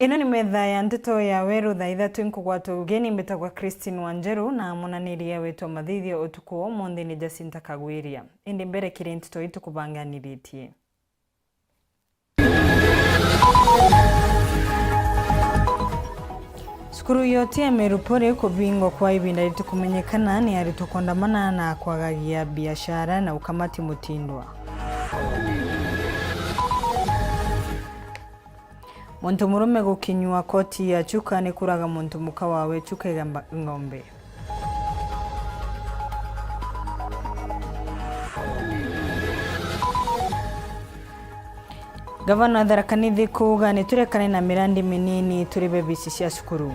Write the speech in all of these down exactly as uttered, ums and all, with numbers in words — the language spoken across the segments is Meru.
Ino ni metha ya nteto ya Weru thaa ithatu. Nkugwata ugeni, mbitagwa Christine Wanjeru, na munaniria wetu wa mathithio utuku wa umunthi ni Jacinta Kagwiria. Indi mbere kiri nteto ii tukubanganiritie. Cukuru yote ya Meru Poly kubingwa kwa ibinda ritikumenyekana ni aritwa kuandamana na kwagagia biashara na ukamati mutindwa. Muntu murume gukinyua koti ya Chuka ni kuraga muntu muka wawe Chuka igamba ng'ombe. Gavana wa Tharaka Nithi kuuga ni turekane na mirandi minini turibe bici cia cukuru.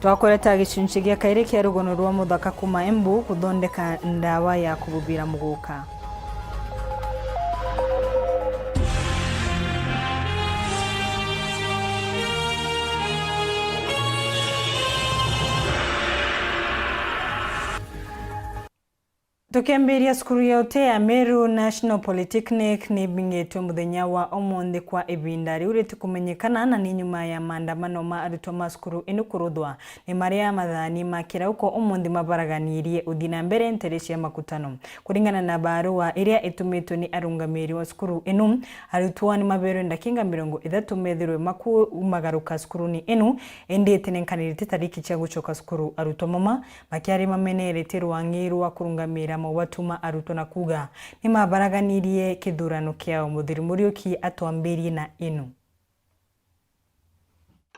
Twakureta gicunci gia kairi kia rugono rwa muthaka kuma Embu kuthondeka ndawa ya kububira muguka. Tukiambiria, cukuru ya uti ya Meru National Polytechnic ni ibingitwe muthenya wa umunthi kwa ibinda riu ritikumenyekana, na ni nyuma ya maandamano ma arutwo ma cukuru inu kuruthwa ni maria mathani ma kirauko umunthi mabaraganirie uthi na mbere ntere cia makutano. Kuringana na barua iria itumitwe ni arungamiri wa cukuru inu, arutwo ni maberwe ndakinga mirongo ithatu methirwe makumagaruka cukuruni inu, indi itinenkanirite tariki cia gucoka cukuru. Arutwo mama makiaria mameneretie rwang'i rwa kurungamira maubatu ma arutwo na kuuga ni mabaraganirie kithurano kiao. Muthuri Muriuki atwambirie na inu.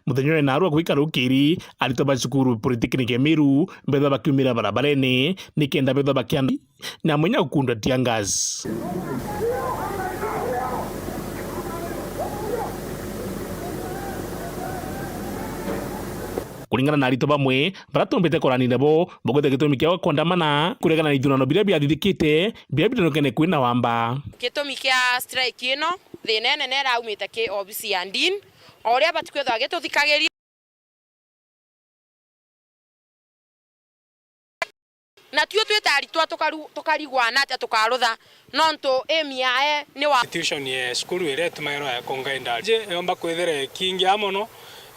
Muthenya uyu narua gwika rukiri, aritwa ba cukuru Polytechnic ya Meru bethwa bakiumira barabarene nikenda bethwa bakianda na mwinya gukundwa tear gas. Kuringana na aritwa bamwe, baria tumbite kwarania nabo, bagwete gitumi kiao kuandamana kuregana na ithurano biria biathithikite, biria bironekene kwina wamba. Gitumi kia strike ino, thina inene iraumite ki obisi ya Dean, o uria batikwithwa gituthikagiria. Na tuo twita aritwa tukaru-, tukarigwa na atia tukarutha, nontu aim yae ni wa institution ya cukuru iria itumairwa ya kungainda. Je, yomba kwithira ikingia mono,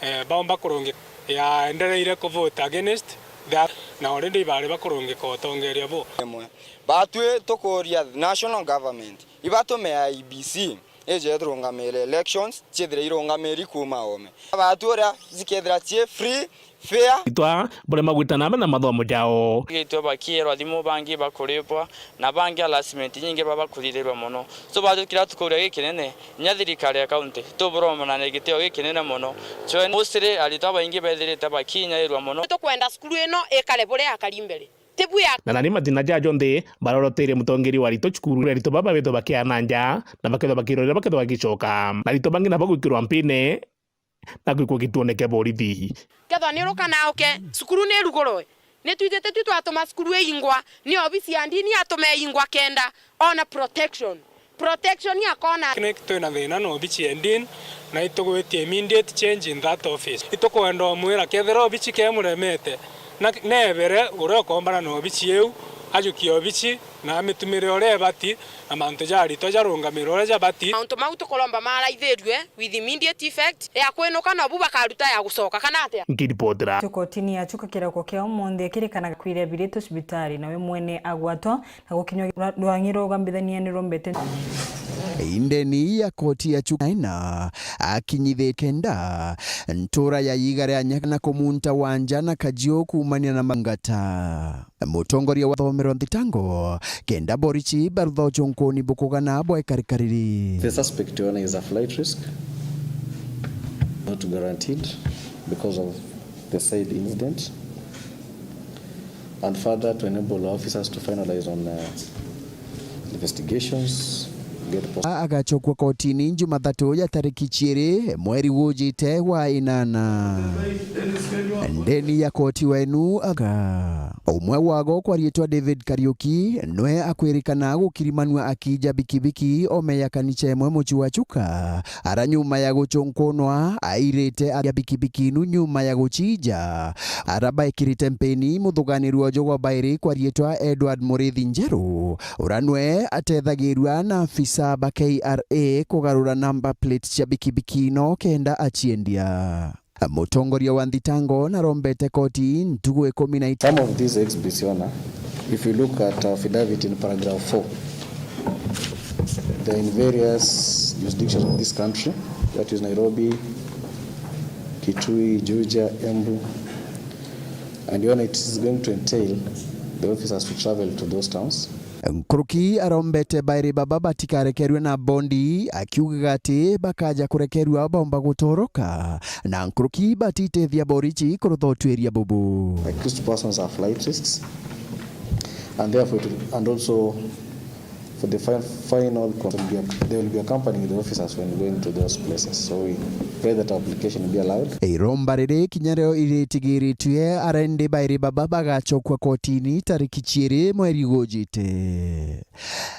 eh, baomba kurungi yaendereire ku vote against that, na already bari bakurungika utongeria bu. Imwe. Batwi tukuria national government, ibatume I E B C, ije irungamire elections, ciithire irungamiri kuuma oome. Batwi uria cikethira cii free, fair. Itwa, barema gwita na mbere na mathomo jao. Gitwe bakierwa thimu, bangi bakuripwa, na bangi harassment nyingi baba bakuthirirwa mono. So, batwi kiria tukuria gikinene, nya thirikari ya county, tuburomana na gitio gikinene mono. Chwe, mostly aritwa baingi bethirite bakinyairwa mono. Tukwenda cukuru ino ikare buria yakari mbere. Tibuya. Na nani mathina ja jonthe baroroteire mutongeria wa aritwa cukuru, aritwa baba bethwa bakiana nja, na bakethwa bakirorera bakethwa bagicoka. Na aritwa bangi nabo gwikirwa mpine, na gwikwa gituone kia borithi. Kethwa ni ruka na uke, cukuru ni rugurwe. Ni twithite tu twatuma cukuru iingwa, ni obisi ya Dean atume iingwa kenda, ona protection. Protection akona. Kini twina thina na obichi ya Dean, na itugwitie immediate change in that office. Itukwenda umwira, kethira obichi kemuremete, na nebere uria ukombana na obichi iu, ajukie obichi na amitumire uria ibati, na mantu ja aritwa jarungamire uria jabati. Mauntu mau tukuromba maraithirue with immediate effect, ya kwinuka nobu bakaruta ya gucoka, kana atia? Nkiripotera. Tukotini ya Chuka kirauko kia umunthi akirikana kwire abiritwe cibitari, nawe mwene agwatwa na gukinywa rwa-, rwang'i rwa ugambithania ni rumbete. Indeni ya koti ya Chuka ina akinyithie kenda ntura ya Igare ya Nyaka na kumunta Wanja na Kajiu kuumania na mangata. Mutongoria wa thomero nthitango kenda borichi barutha uchunkuni bukugana bwa ikarikariri. The suspect one is a flight risk, not guaranteed because of the said incident. And further, to enable our officers to finalize on, uh, investigations, A-, agacokua kotini Jumathatu ya tariki ciiri mweri gujite wa inana. Ndeni ya koti wenu aga. Umwe wago kwa riitwa David Kariuki nwe akwirikana gukirimanua akija bikibiki ome ya kanicha imwe muci wa Chuka, ara nyuma ya gucunkunwa airite aria bikibiki inu nyuma ya gucija. Ara baikirite mpeni muthuganirua uju gwa bairi kwa riitwa Edward Murithi Njeru, ura nwe atethagirua na afisa ba K R A kugarura number plate cia bikibiki ino kenda aciendia. Mutongoria wa nthitango narombete koti ntugu ikumi na itano. Some of these exhibits, Your Honor, if you look at affidavit in paragraph four, they're in various jurisdictions of this country, that is Nairobi, Kitui, Juja, Embu, and Your Honor, it is going to entail the officers to travel to those towns. Nkuruki arombete bairi baba batikarekerue na bondi, akiugaga ati bakaja kurekerua baumba gutoroka, na nkuruki batitethia borichi kuruthotuiria bubu. Accused persons are flight risks, and therefore it will, and also for the fi-, final con-, they will be accompanying the officers when going to those places. So we pray that our application will be allowed. Iromba riri kinya rio iritigiritue, ara indi bairi baba bagacokua kotini tariki ciiri mweri gujite.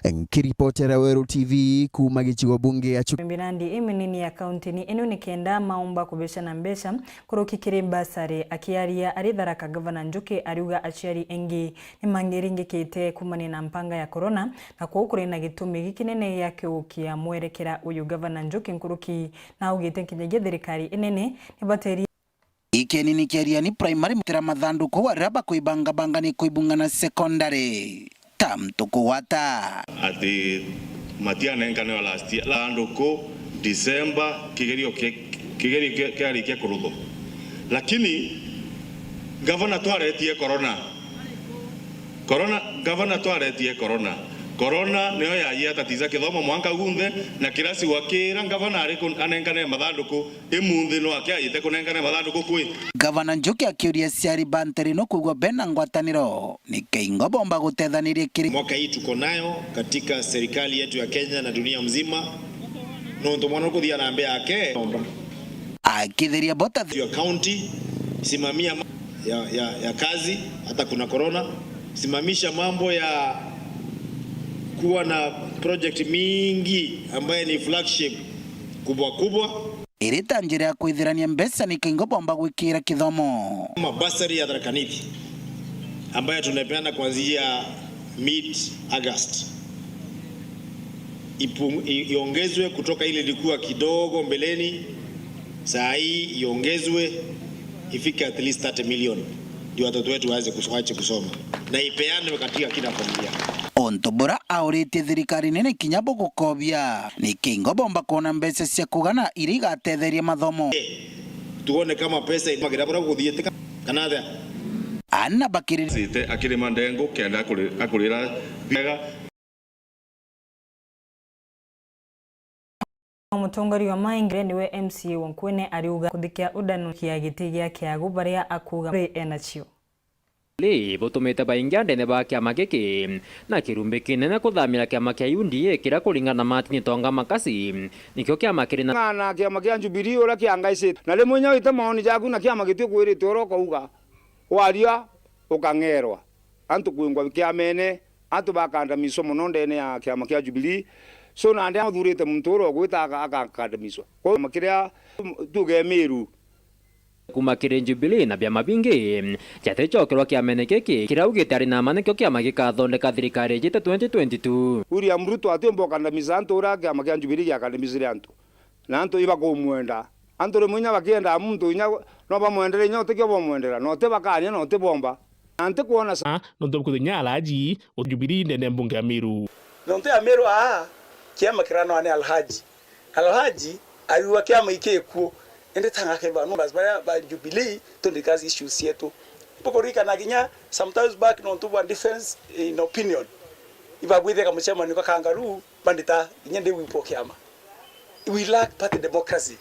Nkiripotera Weru T V kuuma gicigo bunge ya Chuka. Mirandi iminini ya kauntini ino ni kenda maumba kubicana mbeca kuruki kiri basari. Akiaria ari Tharaka, Gavana Njuki ariuga aciari aingi ni mangiringikite kumania na mpanga ya corona, na kwou kuri na gitumi gikinene gia kiukia mwerekera uyu. Gavana Njuki nkuruki na augite nkinyagia thirikari inene ni bateri Ikeni ni Kiariani Primary mutira mathanduku wa riria bakuibangabanga ni kuibunga na secondary. Tam tukugwata. Ati matianenkanirwa last year. Thanduku December, kigerio ki-, kigerio ki-, kiarikia kuruthwa. Lakini gavana twaretie corona. Corona, gavana twaretie corona. Corona niyo yaji yatatiza kithomo mwanka gunthe, na kirasi wakira gavana ari ku-, anenkane mathanduku. Imunthi no akiajite kunenkane mathanduku kwi. Gavana Njuki akiuria aciari ba ntere ino kwigua bena ngwataniro, ni keingo bomba gutethaniria kiri. Mwaka hii tuko nayo katika serikali yetu ya Kenya na dunia mzima. Nontu mwana ukuthia na mbea yake. Akithiria bota. Your county, simamia ma-, ya, ya, ya kazi, hata kuna corona. Simamisha mambo ya kuwa na project mingi ambaye ni flagship kubwa kubwa. Iri ta njira ya kwithirania mbeca ni keingo bomba gwikira kithomo. Kama bursary ya Tharaka Nithi ambayo tunapeana kuanzia mid August, ipu-, i-, iongezwe kutoka ile ilikuwa kidogo mbeleni, saa hii iongezwe ifike at least thirty million, ndio watoto wetu waweze kus-, waache kusoma na ipeanwe katika kila familia. Untu bura auritie thirikari nene kinya bugukobia, ni keingo bomba kwona mbeca cia kugana iria igatetheria mathomo. Tuone kama pesa imagira bura guthiite ka-, kana atia. Ana bakiri. Site akirima ndengu kenda akuri-, akurira wega. Mutongoria wa Maingi niwe M C A wa Nkwene ariuga kuthikia udanu kia giti gia kiagu baria akuuga kuri enacio. Li butumite baingi andene ba kiama giki na kirumbi kinene kuthamira kiama kia U D A kiria kuringana na Martin Tonga Makasi nikio kiama kiri na. Ng'ana kiama kia Jubilee uria kiangaicite. Na rimwe inya wite maoni jaku na kiama gitikwirite uria ukauga. Waria ukang'erwa. Antu kwingwa kiamene, antu bakandamizwa mono ndene ya kiama kia Jubilee. So nandi athurite muntu uria ugwita aka-, akakandamizwa. Kwa kiama kiria tuge Miru. Kuma kiri Jubilee na biama bingi, jaticokerwa kiamene giki kiria augite ari na ma nikio kiama gikathondeka thirikari ijite twenty twenty-two. William Ruto atiumba ukandamiza antu uria kiama kia Jubilee giakandamizire antu. Na antu ibakumwenda. Antu rimwe inya bakiendaa muntu inya no bamwendere inya utikio bomwendera, na uti bakania na uti bomba. Na ntikwona sa- Ah, nontu bukuthinya Alhaji, Jubilee ndene mbunge ya Meru. Nontu ya Meru aa, kiama kiranoa ni Alhaji. Alhaji, ariua kiama ikikuo. Indi tanga keba numbers baria ba Jubilee, to discuss issues cietu. Ibukuririkana kinya sometimes back nontu bwa difference in opinion. Ibagwithia kamucemanio ka kangaruu, bandita, inya ndi wipo kiama. We lack party democracy.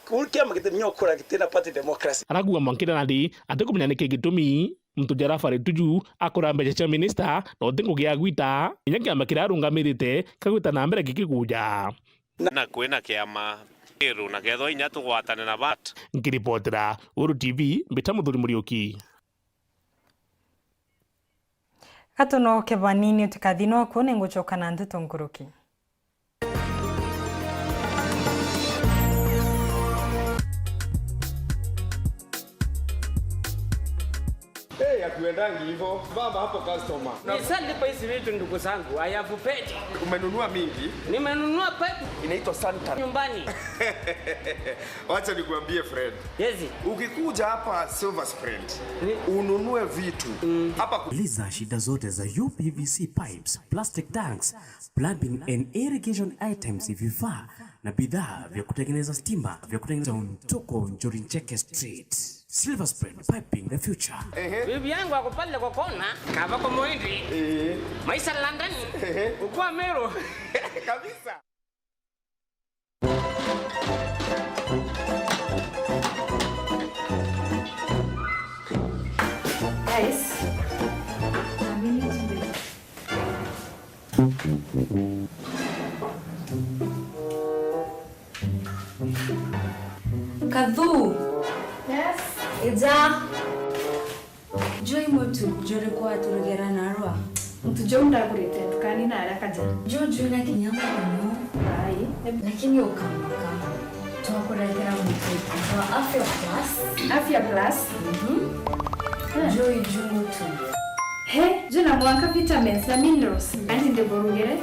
Ku kiama gitinya ukura gitina party democracy. Arakuga mwankira nari atikumenya niki gitumi Muntu Jarafa Rituju akura mbeca cia minista, na uti ngugi ya gwita, kinya kiama kiria arungamirite kagwita na mbere gikiguja. Na kwina kiama kiru na kethwa inya tugwatane na bat. Nkiripotera Uru T V, mbita Muthuri Muriuki. Gatuno kebanini utikathi nwaku, ningucoka na nteto nkuruki. Hey, hatuendangi hivyo. Baba hapo customer. Nishalipa hizi vitu, ndugu zangu. I have paid. Umenunua mingi? Nimenunua pipe. Inaitwa Santa. Nyumbani. Wacha nikuambie, friend. Yes. Ukikuja hapa Silver Spring, ni- ununue vitu. Mm. Hapa ku- Liza shida zote za U P V C pipes, plastic tanks, plumbing and irrigation items, vifaa na bidhaa vya kutengeneza stima, vya kutengeneza mtoko Njuri Ncheke Street. Silver Spring, piping the future. Ehe. Bibi yangu ako pale kwa kona, kava kwa Moindi. Ehe. Maisha London. Ehe. Ukua Meru. Kabisa. Guys, amini chinde. Kathu. Yes. Ija. Juu i mutu juriku waturugera narua? Mutu juu ndagurite ndukani na aria kaja. Juu juu na kinya muno. Ai. Lakini ukamaka. Twakuretera mutu wa Afya Plus. Afya Plus? Mhm. Eh. Juu i juu mutu. He, juu na mwanka vitamins na minerals. Kandi ndiburugire.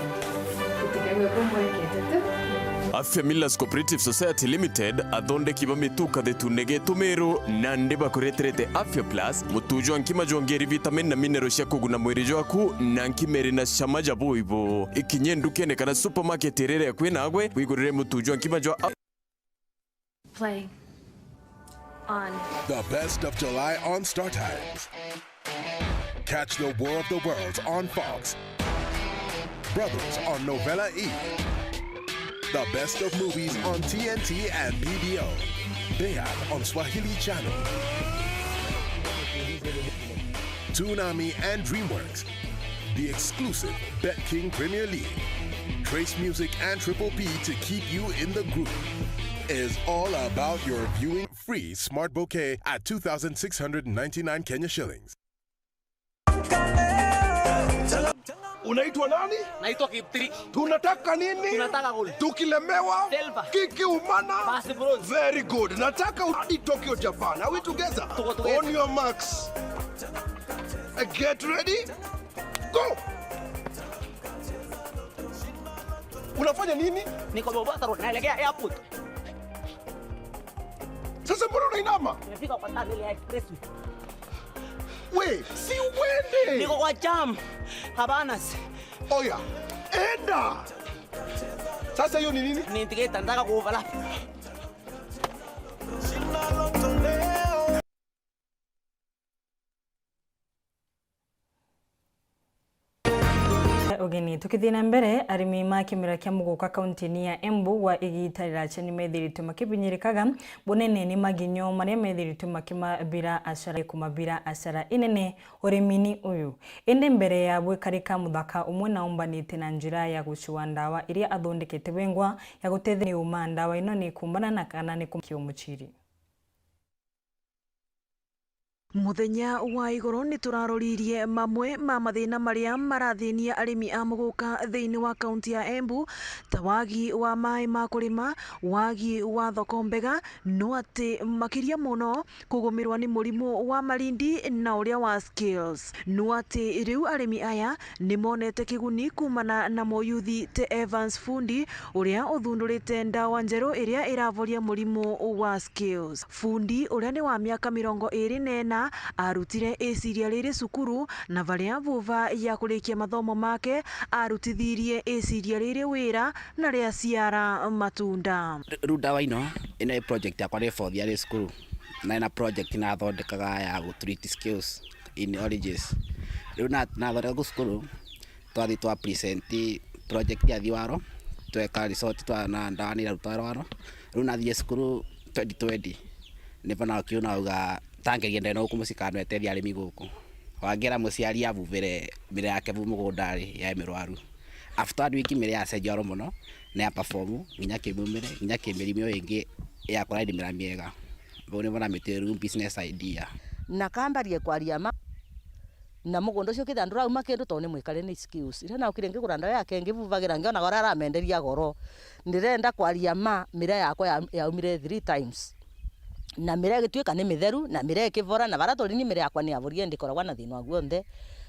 Utikagwe kumwekete tu. Afya Millers Cooperative Society Limited, athondeki ba mitu kathetune getu Meru, nandi bakureterete Afya Plus, mutu jwa nkima jwongeri vitamin na mineral cia kuguna mwiri jwaku, na nkima iri na cama ja buibu. Ikinye ndukene kana supermarket iria iri akui nagwe, wigurire mutu jwa nkima jwa Af- Play on. The best of July on Star Times. Catch the War of the Worlds on Fox. Brothers on Novela E. The best of movies on T N T and B B O. Bayat on Swahili Channel. Toonami and DreamWorks. The exclusive BetKing Premier League. Trace Music and Triple P to keep you in the groove. Is all about your viewing. Free smart bouquet at two thousand six hundred ninety-nine Kenya shillings. Unaitwa nani? Naitwa Kiptiri. Tunataka nini? Tunataka gold. Tukilemewa, silver. Kikiumana, basi bronze. Very good. Nataka urudi Tokyo, Japan. Are we together? Tuko together. On your marks. Get ready. Go. Unafanya nini? Niko Mombasa Road, naelekea airport. Sasa mbona unainama? Nimefika kwa tunnel ya expressway. We, si uende. Niko kwa jam. Hapana. Oya, enda. Sasa hiyo ni nini? Ni indicator, nataka ku overlap. Ugeni. Tukithii na mbere, arimi ma kimera kia muguka kaunti-ini ya Embu gwa igiita riracha ni methiritwe makibinyirikaga bunene ni maginyo maria methiritwe makimabira acara, kumabira acara inene urimini uyu. Indi mbere ya gwikarika muthaka umwe naumbanite na njira ya gucua ndawa iria athondekete wengwa ya gutethia ni uma ndawa ino ni kumbana na kana ni kumkia umuciri. Muthenya wa iguru ni turaroririe mamwe ma mathina maria marathinia arimi a muguka thiini wa kaunti ya Embu, ta wagi wa maai ma kurima, wagi wa thoko mbega, no ati makiria mono kugumirwa ni murimu wa marindi na uria wa scales. No ati riu arimi aya ni monete kiguni kuumana na muyuthi te Evans Fundi, uria uthundurite ndawa njeru iria iravoria murimu wa scales. Fundi, uria ni wa miaka mirongo iri na ina, arutire iciria riri cukuru, na varia vuva ya kurikia mathomo make, arutithirie iciria riri wira na riaciara matunda. Riu ndawa ino, ino i project yakwa ri fourth year ri cukuru, na ina project nathondekaga ya gu treat scales in oranges. Riu na-, nathondeka ku cukuru, twathi twa present project ya thiwaro, tweka result twa na ndawa ni irarutwa rwaro. Riu nathire cukuru twenty twenty, nivo nakiuna auga Tangeria ndeno guku mucii kana no etethia arimi guku. Wangera muciari avuvire mira yake vu mugundari ya mirwaru. After one week mira yacenjia oro mono, na ya perform nginya kimumire, nginya kimirimo iyo ingi ya kuraini mira miega. Vau nivo namitiru business idea. Na kambarie kwaria ma, na mugunda ucio ukithira ndurauma kindu tondu ni mwikare ni skills. Riria naukire ngigura ndawa yake ngivuvagira, ngionaga uria aramenderia goro. Ndirenda kwaria ma, mira yakwa ya-, yaumire three times. Na mira igituika ni mitheru, na mira ikivora, na varia turi ni mira yakwa ni yavorire, ndikoragwa na thina o guonthe.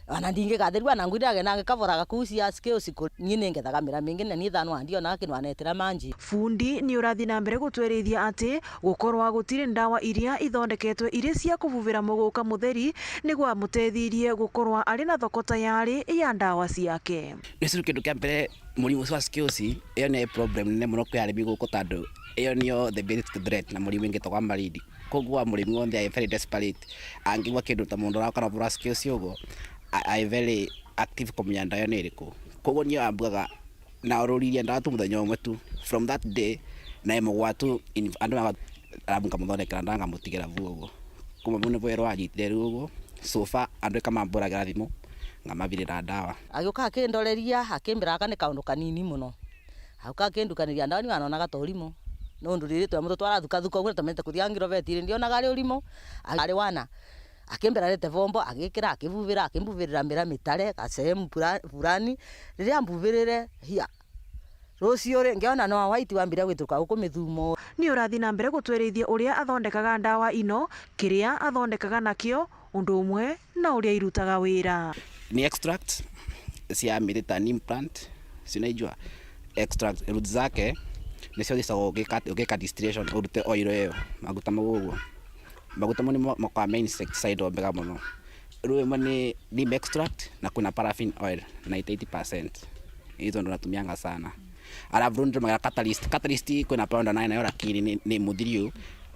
Ona ndingigatherua na ngwiraga na ngikavoraga kuu cia skills ku-, ni ningethaga mira mingi, na ni ithano ndionaga kindu anetira manji. Fundi ni urathi na mbere gutwerithia ati gukorwa gutiri ndawa iria ithondeketwe iri cia kuvuvira muguka mutheri ni gwamutethirie gukorwa ari na thoko tayari ya ndawa ciake. Niciru kindu kia mbere, murimo ucio wa skills, iyo ni problem nene muno kwi arimi guku, tondu iyo niyo the biggest threat na murimo ingi togwa maridi. Koguo murimi wonthe ai very desperate, angigua kindu ta mundu urakana bura skills uguo, a-, ai very active kumenya ndawa iyo ni iriku. Koguo niyo ambugaga, na ururirie ndawa tu muthenya umwe tu. From that day, na imugwa tu, in-, andu maga-, arabu nkamuthondekera ndawa nkamutigira vu uguo. Kuma vau nivo erwa anyitire riu uguo. So far, andu ikamamburagira thimu, ngamavirira ndawa. Agiuka akindoreria, akimbiraga ni kaundu kanini mono. Agiuka akindukaniria ndawa, ni anonaga ta urimo. Nondu riri twe mutu twarathukathuka uguo, na tumenete kuthia ngiroveti, ri ndionaga ari urimo. Ari wana. Akimbira arete vombo, agikira, akivuvirira, akimbuvirira mira mitare, gasehemu pura-, fulani. Riria ambuvirire, hia. Rucio ri, ngiona no white wambire gwituruka guku mithumo. Ni urathi na mbere gutwerithia uria athondekaga ndawa ino, kiria athondekaga nakio, undu umwe na uria irutaga wira. Ni extract cia miti ta neem plant, si unaijua? Extract, roots zake nicio zicagwo ugika, ugika distillation, urute oil iyo, maguta mau uguo. Maguta mau nimo makoragwa me insecticide o mbega mono. Riu imwe ni neem extract na kwina paraffin oil, ninety-eight percent. Hizo ndo natumianga sana. Alafu riu nitumagira catalyst. Catalyst kwina powder nayo, nayo lakini ni, ni muthiriu.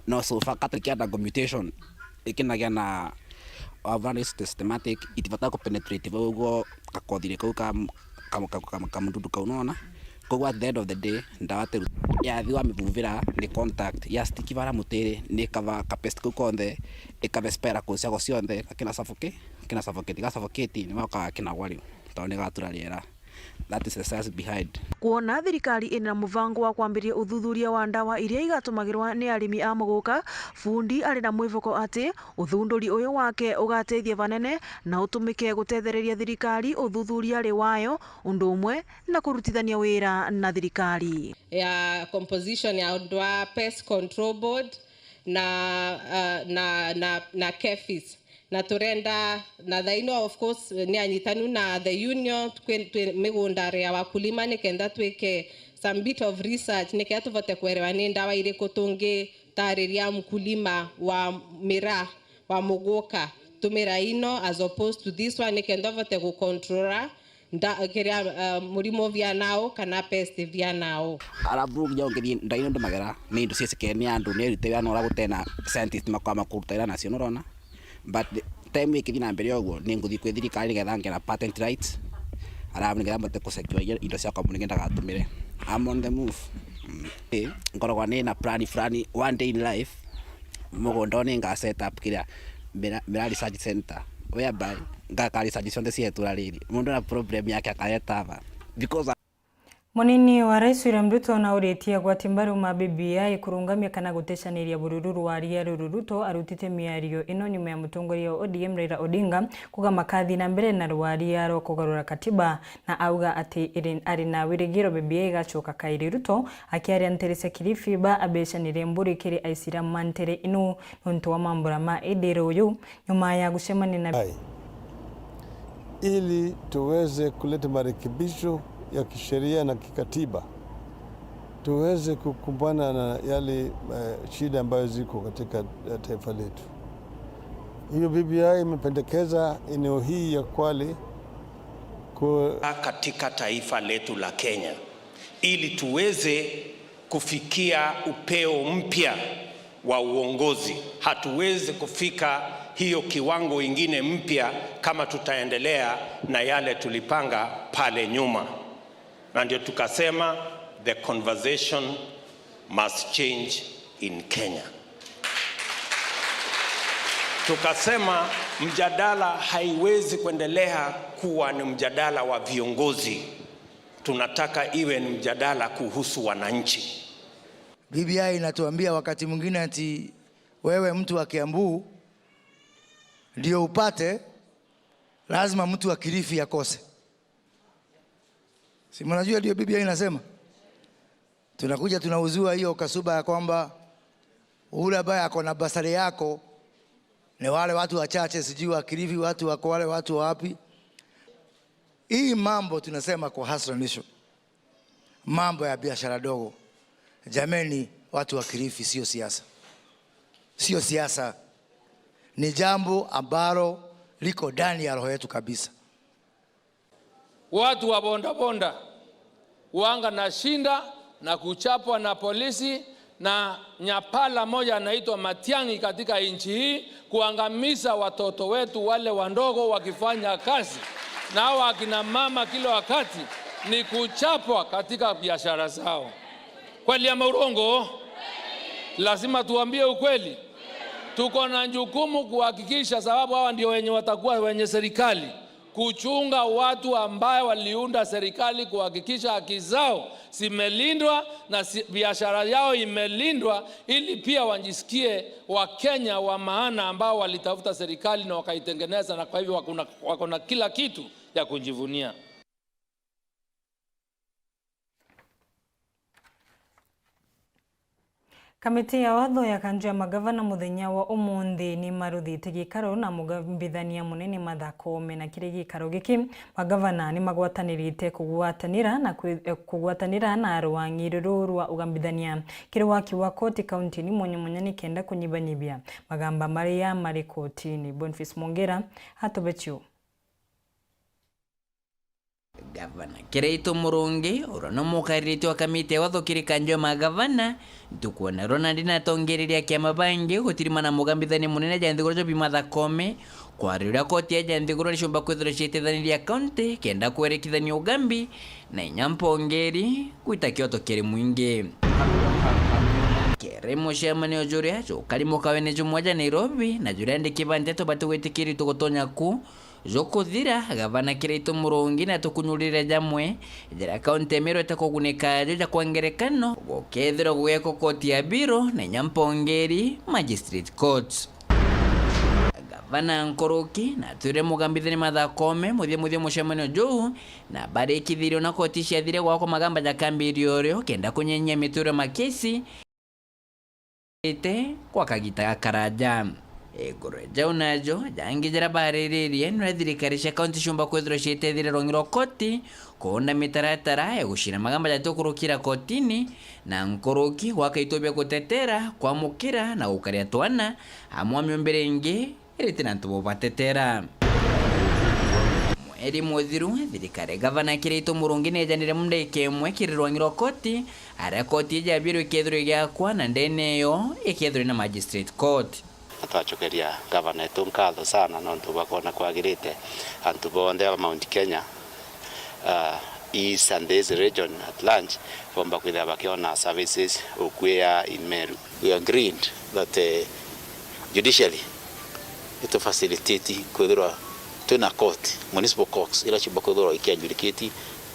No so far catalyst kienda go mutation, ikinagia na, wavura ni systematic, itibata ku penetrate vau uguo gakothiri kau ka, ka, ka, ka, kamududu kau, unaona? Koguo at the end of the day, ndawa teru yathi wamivuvira ni contact, ya stick vara mutiri, ni kava ka pest kau konthe, ikave spera kuu ciago cionthe, gakina suffocate, gakina suffocate, ga suffocate, ni moka gakinagwa riu, tondu ni gatura riera. That is the science behind. Kwona thirikari ina muvango wa kwambiria uthuthuria wa ndawa iria igatumagirwa ni arimi a muguka, Fundi ari na mwivoko ati uthunduri uyu wake ugateithia vanene na utumike gutethereria thirikari uthuthuria ri wayo, undu umwe na kurutithania wira na thirikari. Ya composition ya andu a Pest Control Board na, uh, na, na, na KEPHIS. Na turenda, na thaino, of course, ni anyitanu na the union, twi, twi migundari ya wakulima, nikenda twike some bit of research, nikenda tuvote kwerewa ni ndawa iriku tungitariria mkulima wa miraa, wa muguka, tumira ino as opposed to this one, nikenda uvote gucontrola nda-, kiria, uh, murimo via nao kana pest via nao. Alafu riu nginya ungithii ndaino ndumagera ni indo ciecekene ni andu, ni erute wira na uria gutena scientist makwama kuruta wira nacio, nurona? But the time ikithii na mbere uguo, ni nguthii kwi thirikari nigetha ngera patent rights, alafu nigetha mbote kusecure indo ciakwa mundu ningi ndagatumire. I'm on the move. Mm. Eh, ngoragwa ni na plan fulani, one day in life, mugunda ni nga set up kiria mira, mira research center, whereby ngaka research cionthe cia itura riri. Mundu na problem yake akareta ava. Because Munini wa Rais William Ruto nauritie agwati mbaru ma B B I kurungamia kana gutecaniria bururu rwaria ruru. Ruto arutite miario ino nyuma ya mutongoria wa O D M Raila Odinga kuga makathi na mbere na rwaria rwa kugarura katiba, na auga ati iri, ari na wirigiro B B I igacoka kairi. Ruto akiaria ntere cia Kilifi ba abecanirie mburi kiri Aisilamu ma ntere ino nontu wa mambura ma Eid uyu nyuma ya gucemania na Hai. Ili tuweze kuleta marekebisho ya kisheria na kikatiba, tuweze kukumbana na yale, eh, shida ambayo ziko katika, eh, taifa letu. Hiyo B B I imependekeza eneo hii ya Kwale ku- katika taifa letu la Kenya, ili tuweze kufikia upeo mpya wa uongozi. Hatuwezi kufika hiyo kiwango ingine mpya kama tutaendelea na yale tulipanga pale nyuma. Na ndio tukasema, the conversation must change in Kenya. Tukasema mjadala haiwezi kuendelea kuwa ni mjadala wa viongozi. Tunataka iwe ni mjadala kuhusu wananchi. B B I inatuambia wakati mwingine ati wewe mtu wa Kiambu ndio upate, lazima mtu wa Kilifi akose. Si mnajua ndio B B I inasema? Tunakuja tunauzua hiyo kasuba ya kwamba ule ambaye ako na basari yako ni wale watu wachache, sijui wa Kilifi, watu wako wale, watu wa wapi. Hii mambo tunasema kwa Hustler Nation, mambo ya biashara dogo. Jameni, watu wa Kilifi, sio siasa, sio siasa, ni jambo ambalo liko ndani ya roho yetu kabisa. Watu wa bodaboda wanga na shinda na kuchapwa na polisi na nyapala moja anaitwa Matiang'i katika nchi hii, kuangamiza watoto wetu wale wandogo wakifanya kazi, na hawa akina mama kila wakati ni kuchapwa katika biashara zao. Kweli ama urongo? Lazima tuambie ukweli. Tuko na jukumu kuhakikisha, sababu hawa ndio wenye watakuwa wenye serikali, kuchunga watu ambao waliunda serikali, kuhakikisha haki zao zimelindwa na si, biashara yao imelindwa, ili pia wajisikie Wakenya wa maana ambao walitafuta serikali na wakaitengeneza, na kwa hivyo wako na, wako na kila kitu ya kujivunia. Kamiti ya watho ya kanjo ya magavana muthenya wa umunthi ni maruthite gikaro na mugambithania munene Martha Koome, na kiri gikaro giki magavana ni magwatanirite kugwatanira na kwi-, eh, kugwatanira na rwang'i ruru rwa ugambithania kiri waki wa koti kaunti ni mwanya mwanya ni kenda kunyibanyibia magamba maria mari kotini. Boniface Mwongera atubechu. Gavana Kiraitu Murungi, uria ni mukariritie wa kamiti ya watho kiri kanjo ya magavana, ntuku ya naro nandi natongereria kiama bangi gutirimana mugambithania munene ja nthiguru Job Martha Koome, kwaria uria koti ya ja nthiguru ricumba kwithirwa ciitithaniria kaunti kenda kwerekithania ugambi na inya mpongeri gwita kioto kiri mwingi. Kiri mucemanio juria jukari mukawene jumwe ja Nairobi na juria andiki ba nteto batigwitikiri tugutonya ku, jukuthira, gavana Kiraitu Murungi natukunyurire jamwe jaria kaunti ya Meru itakugunika ajo ja kwa ngerekano gukethirwa gugekwa koti ya biro na inya mpongeri magistrate court. Gavana nkuruki natwire mugambithania Martha Koome muthia muthia mucemanio juu, na barikithirio na koti ciathire gwakwa magamba jakambirio rio kenda kunyenyia miturire makesi ite kwa kagita gakaraja. Iguru jau najo jangi jaria bariririe, nuria thirikari cia kaunti ciumba kwithirwa ciitethire rwang'i rwa koti kuunda mitaratara ya gucina magamba jatukurukira kotini, na nkuruki gwaka itu bia gutetera, kwamukira na gukaria twana, amwe a miumbire ingi iriti na antu bobatetera. Mweri muthiru, thirikari ya gavana Kiraitu Murungi neejanire mu ndagika imwe kiri rwang'i rwa koti, aria koti iji ya biro ikethirwa igiakwa na ndene iyo ikethirwa ina magistrate court. Na twacokeria gavana wetu nkatho sana nontu bwa kwona kwagirite antu bonthe ba Mount Kenya, ah, East and this region at large, bomba kwithira bakiona services ukuya in Meru. We agreed that, eh, judiciary itu facilitate kwithirwa twina court, municipal courts, ira ciumba kwithirwa ikiadjudicate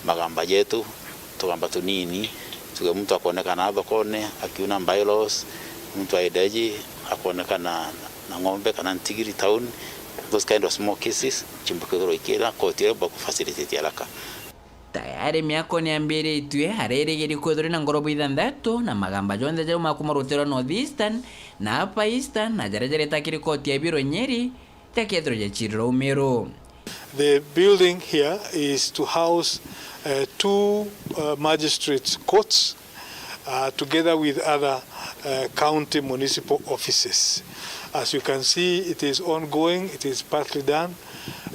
magamba jetu, tugamba tunini, tuge muntu akonekana thokone akiuna bylaws, muntu aendeji akonekana na ng'ombe kana ntigiri town, those kind of small cases, ciumba kwithirwa ikira court iria iumba ku facilitate haraka. Tayari miako niambiritue, aria irigiri kwithirwa na ngoroba ithanthatu na magamba jonthe jau makuma ruteere rwa North Eastern na Upper Eastern na jaria jareta kiri koti ya biro Nyeri, jakethirwa jacirirwa Umiru. The building here is to house, uh, two, uh, magistrates courts, uh, together with other, uh, county municipal offices. As you can see, it is ongoing, it is partly done,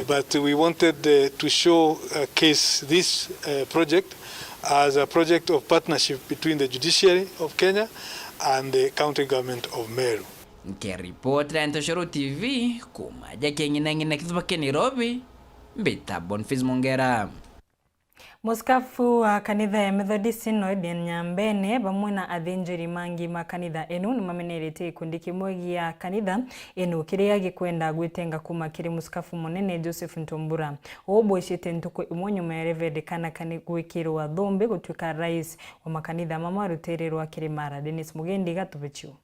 but we wanted, uh, to show, uh, case this, uh, project as a project of partnership between the judiciary of Kenya and the county government of Meru. Nkiripotera Ntoshoro T V, kuuma ja King'inang'ina kithuba kia Nairobi, mbita Boniface Mongera. Musikafu wa kanitha ya Methodist Synod ya Nyambene bamwe na athinjiri mangi ma kanitha inu nimamenerete gikundi kimwe gia kanitha inu kiria gikwenda gwitenga kuma kiri musikafu munene Joseph Ntumbura. Uu bwicite ntuku imwe nyuma ya Reverend Kanake gwikirwa thumbi gutuika rais wa makanitha mamwe arutirirwa Kirimara. Dennis Mugendi gatubichiu.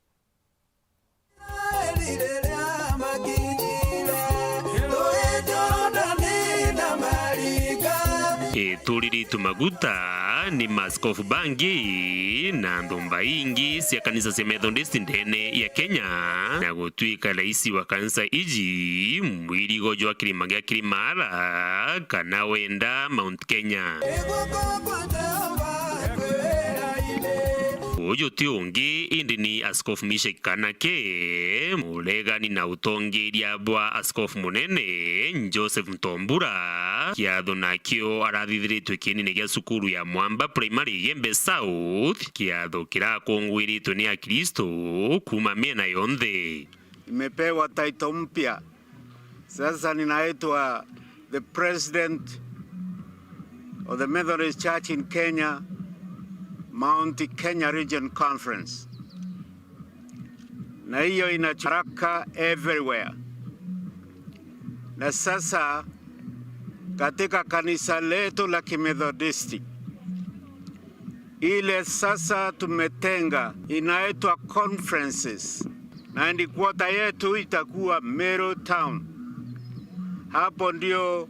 Ituriritwe maguta ni maaskofu bangi na nthumba ingi cia kanisa cia Methodist ndene ya Kenya, na gutuika raisi wa kanisa iji mwirigo jwa kirima gia Kirimara kana wenda Mount Kenya. Uju ti ungi indi ni Askofu Mishack Kanake, muregani na utongeria bwa Askofu Munene Joseph Ntombura. Kiatho nakio arathithiritwe kienine gia cukuru ya Mwamba Primary Igembe South, kiatho kirakunguiritwe ni Akristo kuuma miena yonthe. Nimepewa title mpya. Sasa ninaitwa the president of the Methodist Church in Kenya, Mount Kenya Region Conference. Na hiyo inacharaka everywhere. Na sasa katika kanisa letu la Kimethodisti, ile sasa tumetenga inaitwa conferences, na headquarter yetu itakuwa Meru Town. Hapo ndio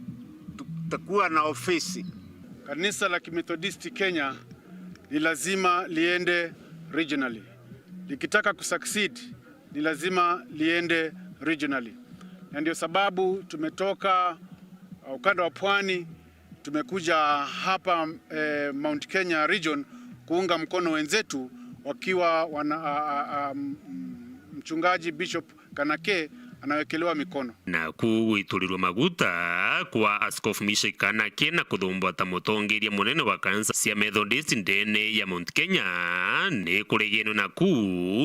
tutakuwa na ofisi. Kanisa la Kimethodisti Kenya ni lazima liende regionally. Likitaka kusucceed, ni lazima liende regionally. Na ndio sababu tumetoka, uh, ukanda wa pwani, tumekuja hapa, eh, Mount Kenya region kuunga mkono wenzetu wakiwa wana, a, a, a, m-, m-, mchungaji Bishop Kanake anawekelewa mikono. Naku gwiturirwa maguta kwa Askofu Mishack Kanake na kuthumbwa ta mutongeria munene wa kanisa cia Methodist ndene ya Mount Kenya ni kuregenwe naku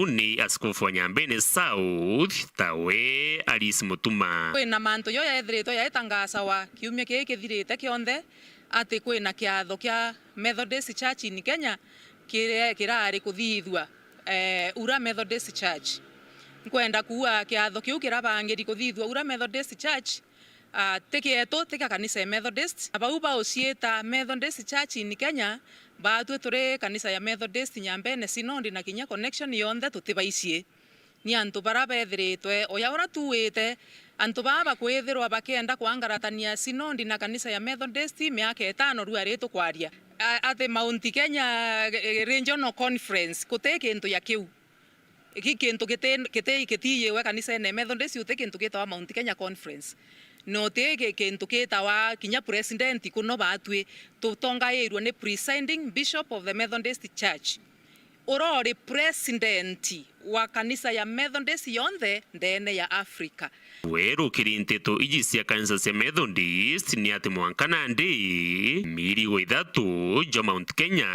ni Askofu wa Nyambene South, tawe Alice Mutuma. Kwina mantu jo yaethiritwe yaetangasawa kiumia kii kithirite kionthe, ati kwina kiatho kia Methodist Church in Kenya kiri-, kirari kuthithua, eh, Ura Methodist Church. Nkwenda kuuga kiatho kiu kirabangiri kuthithua Ura Methodist Church, ah, ti kietu, ti kia kanisa ya Methodist. Na bau bauciita Methodist Church in Kenya, baatwi turi kanisa ya Methodist Nyambene Synod na kinya connection yonthe tutibaicie. Ni antu bara bethiritwe, uya ura tuwite, antu baa bakwithirwa bakienda kwangaratania Synod na kanisa ya Methodist miaka itano riu ari tukwaria. A-, ati Mount Kenya, eh, Regional Conference, guti kintu ya kiu. Iki kintu kiti-, kiti-, kitiiyiwe kanisene Methodist, uti kintu gitawa Mount Kenya Conference. Na uti ki-, kintu gitawa kinya president kuno baatwi tutongairwe ni presiding bishop of the Methodist Church. Urori president wa kanisa ya Methodist yonthe ndene ya Africa. Weru kiri nteto iji cia kanisa cia Methodist ni ati mwanka nandi, mirigo ithatu jwa Mount Kenya,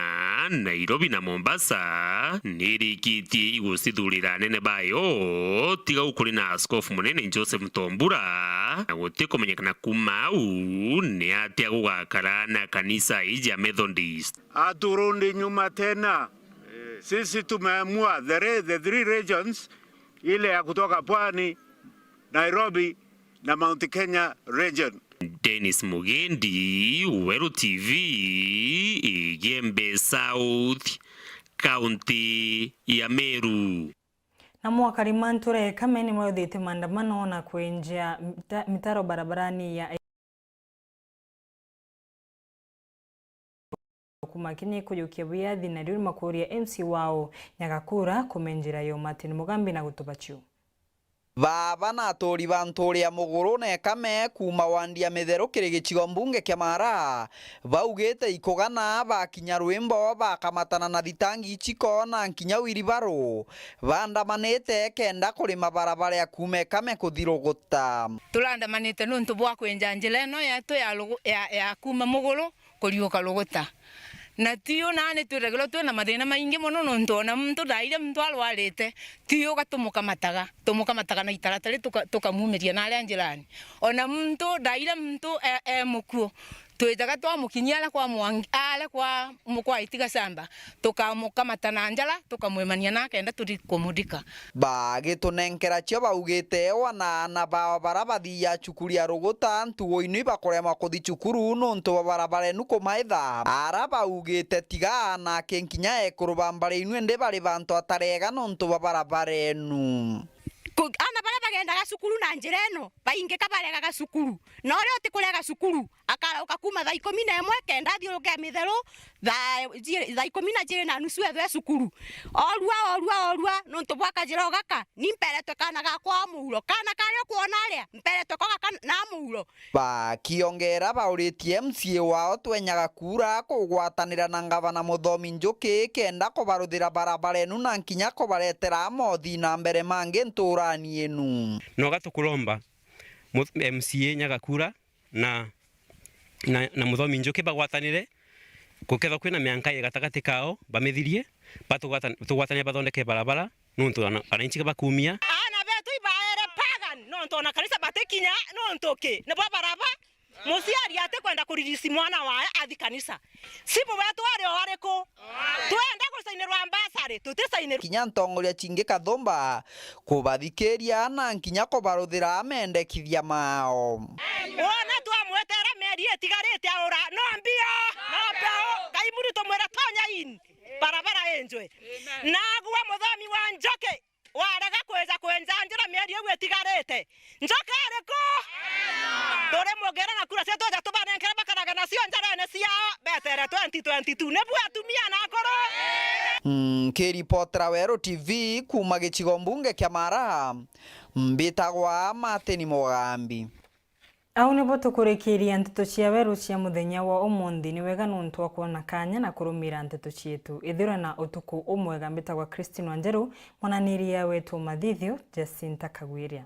Nairobi na Mombasa, nirikitie igucithurira anene bayo, tiga u kuri na Askofu Munene Joseph Ntombura, na gutikumenyekana kuuma au ni atia gugakara na kanisa iji ya Methodist. Haturundi nyuma tena. Sisi tumeamua the re-, the three regions, ile ya kutoka Pwani, Nairobi na Mount Kenya region. Dennis Mugendi, Weru T V, Igembe South, County ya Meru. Na mwakari mantura ya Kame ni mauthite maandamano na kwenjia mita-, mitaro barabarani ya kuma Kenya kujukia wiyathi, na riu ni makuria M C wao Nyagakura kume njira yo. Martin Mugambi na gutuba ciu. Baba na aturi ba nturi ya Muguru na Ekame kuuma wandi ya Mitheru kiri gicigo mbunge kia Mara baugite ikugana bakinya rwimbo bakamatana na thitangi iciko na nkinya wiribaru. Baandamanite kenda kurima barabara ya kuuma Ekame kuthi Ruguta. Turaandamanite nuntu bwa kwenja njira ino yetu ya Rugu-, ya, ya kuuma Muguru kuriuka Ruguta. Na tiu nani twithagirwa twina mathina maingi mono, nuntu ona muntu ndaire muntu arwarite, tiuga tumukamataga, tumukamataga na itaratari tuka-, tukamumiria naria njirani. Ona muntu ndaire muntu e, e mukuu, Twijaga twamukinyia aria kwa Mwangi, aria kwa mukwa Itiga Shamba, tukamukamata na njara, tukamwimania na kenda tuthi kumudika. Bagitunenkera cio baugite wana, aana bao bara bathiaga cukuru ya Ruguta ntugo inu ibakuremwa kuthi cukuru nuntu bwa barabara enu kumaitha. Ara baugite tiga aana aki nkinya ekuru ba mbari inu indi bari bantu atarega nuntu bwa barabara enu. Ku-, aana baria bagendaga cukuru na njira ino, baingi ka baregaga cukuru. Na uria utikurega cukuru, akarauka kuuma thaa ikumi na imwe kenda athiuruke mitheru, thaa, ji-, thaa ikumi na jiri na nusu ethwe cukuru. Orua, orua, orua, nontu bwa kajira o gaka, ni mperetwe kaana gakwa o muuro. Kaana karia ukwona aria, mperetwe ko gaka na muuro. Bakiongera bauritie M C A wao Twenyaga Kura kugwatanira na ngavana Muthomi Njuki kenda kubaruthira barabara enu na nkinya kubaretera mothi na mbere mangi nturani enu. Noga tukuromba mu-, M C A Nyagakura na, na, na Muthomi Njuki bagwatanire, gukethwa kwina mianka i gatagati kao, bamithirie, batugwata-, tugwatanire bathondeke barabara, nontu ana-, ananchi bakumia. Aana betu ibaere pagan, nontu ona kanisa batikinya, nontu ki? Nibo baraba, muciari atikwenda kuririsi mwana wae athi kanisa. Sibu wetu ari o ariku? Twenda gucainirwa mbasari, tuticainirwa. Kinya ntongoria cingi kathumba kubathikiria na nkinya kubaruthira mendekithia mao. Wona twamwetera mieri itigarite aura, no mbio, no mbio. Ngai muri tumwira tonya in, barabara enjwe. Nagua Muthomi wa Njuki, warega kwija kwenjanjira mieri iu itigarite. Njuki ariku? Turi mugera na kura cia twija tubanenkere bakarage nacio njarene ciao, betere twenty twenty-two. Nibu atumia na akuru? Nkiripotera Weru T V kuuma gicigo mbunge kia Mara, mbitagwa Martin Mugambi. Au nibo tukurikiria nteto cia Weru cia muthenya wa umunthi. Ni wega nontu wa kwona kanya na kurumira nteto cietu. Ithirwa na utuku umwega. Mbitagwa Christine Wanjeru, mwananiria wetu wa mathithio, Jacinta Kagwiria.